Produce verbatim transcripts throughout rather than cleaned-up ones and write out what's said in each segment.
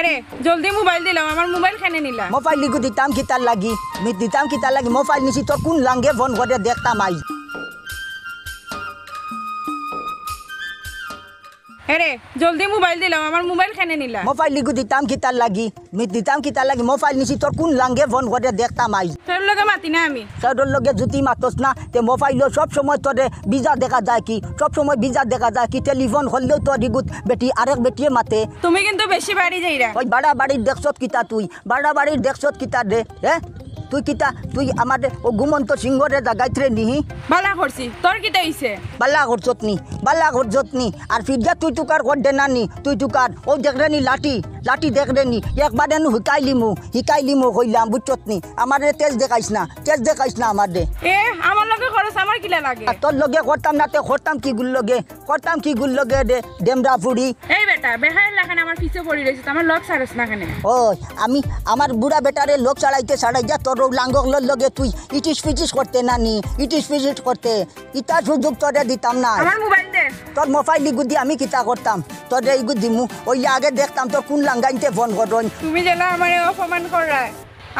রে, জলদি মোবাইল দিলাও, আমার মোবাইল কেনে নিলা? মোবাইল ইগু দিতাম কিতার লাগি? মি দিতাম কিতার লাগি? মোবাইল নিছি, তোর কুন লাঙ্গে ফোন করে দেখতাম আই। এরে, জলদি মোবাইল দিলাও, আমার মোবাইল কেনে নিলা? মোবাইল ইগু দিতাম কিতার লাগি? মি দিতাম কিতার লাগি? মোবাইল নিছি, তোর কুন লাঙ্গে ফোন করে দেখতাম আই। তোর লগে মাতি না আমি। তোর লগে জুতি মাতস না, তে মোবাইলো সব সময় তোরে বিজা দেখা যায় কি? সব সময় বিজা দেখা যায় কি? টেলিফোন করলেও তোর ইগুত বেটি, আরেক বেটিয়ে মাতে। তুমি কিন্তু বেশি বাড়ি যাইরা। ওই বাড়াবাড়ির দেখছত কিতা তুই? বাড়াবাড়ির দেখছত কিতা রে? হে? তুই কিতা, তুই আমারে ও ঘুমন্ত সিংহরে জাগাইতরে নিহি? বালা করছি, তোর কিতা অইছে? বালা করছত নি, বালা করছত নি। আর ফিরজা তুই টুকার কর দে না নি, তুই টুকার। ও দেখরে নি লাঠি, লাঠি দেখরে নি। একবারে নু হিকাইলিমু, হিকাইলিমু কইলাম, বুঝছত নি? আমারে তেজ দেখাইস না, তেজ দেখাইস না আমারে। এ, আমার লগে করস, আমার কিলা লাগে? আর তোর লগে করতাম না, তে করতাম কি গুর লগে? করতাম কি গুর লগে রে, ডেমরা ফুড়ি? এই বেটা, বেহায়ার লাখান আমার পিছে পড়ি রইছে, আমার লগ ছাড়স না কেনে? ও, আমি আমার বুড়া বেটারে লগ ছাড়াইতে ছাড়াইয়া তোর ও লাঙ্গলর লগে তুই ইটিস পিটিস করতে না নি, ইটিস পিটিস করতে, ইতা সুযোগ তোরে দিতাম না। আমার মোবাইল দে। তোর মোবাইল ইগু দি আমি কিতা করতাম? তোরে ইগু দিমু, ওইলে আগে দেখতাম তোর কুন লাঙ্গাইনতে ফোন করইন। তুমি যেলা আমারে অপমান কররায়,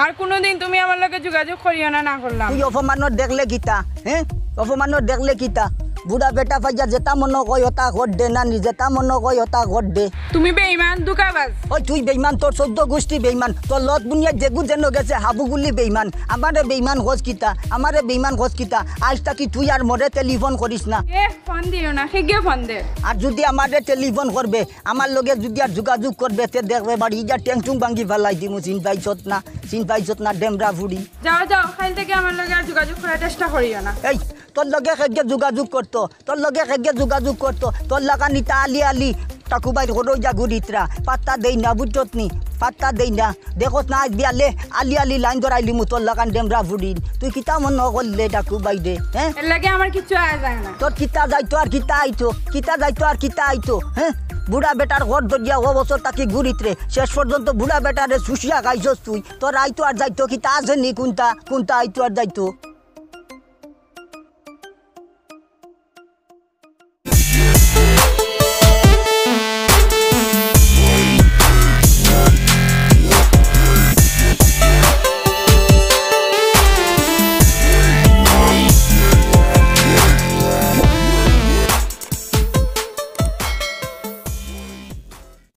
আর কুনুদিন তুমি আমার লগে যোগাযোগ করিও না, না করলাম। তুই অপমানর দেখলে কিতা, হে? অপমানর দেখলে কিতা? বুড়া বেটা পাইয়া যেতা মনো কয় হতা কর দে না নি, যেতা মনো কয় হতা কর দে। তুমি বেঈমান, ধোঁকাবাজ। ওই তুই বেঈমান, তোর চৌদ্দ গুষ্টি বেঈমান, তোর লত বুনিয়া যেগু যেন গেছে হাবুগুলি বেঈমান। আমারে বেঈমান কস কিতা, আমারে বেঈমান কস কিতা? আইজ থাকি তুই আর মোরে টেলিফোন করিস না। এ, ফোন দিও না, কে গিয়ে ফোন দে। আর যুদি আমারে টেলিফোন করবে, আমার লগে যুদি আর যোগাযোগ করবে, তে দেখবে বাড়ি ইটা টেংটুং ভাঙ্গি ফালাই দিমু, চিন পাইছত না, চিন পাইছত না, ডেমরা ফুড়ি। যাও, যাও, কাইল থাকি আমার লগে আর যোগাযোগ করার চেষ্টা করিও না। এই, তোর লগে কেগে যোগাযোগ করতো, তোর লগে কেগে যোগাযোগ করতো, তোর লাখান ইতা আলি আলি, টাকু বাইর করো যা ঘুরিতরা, পাত্তা দেই না, বুঝছত নি, পাত্তা দেই না। দেখোস না, আইজ বিয়ালে আলি আলি লাইন ধরাইলিমু তোর লাখান ডেমরা ফুড়ির। তুই কিতা মনো করলে ডাকু বাইরে, হে? এর লগে আমার কিচ্ছু আয় যায় না। তোর কিতা যাইতো আর কিতা আইতো, কিতা যাইতো আর কিতা আইতো, হে? বুড়া বেটার ঘর ধরিয়া ও বছর থাকি ঘুরিতরে, শেষ পর্যন্ত বুড়া বেটারে শুষিয়া খাইছস তুই। তোর আইতো আর যাইতো কিতা আছে নি? কুনটা, কুনটা আইতো আর যাইতো?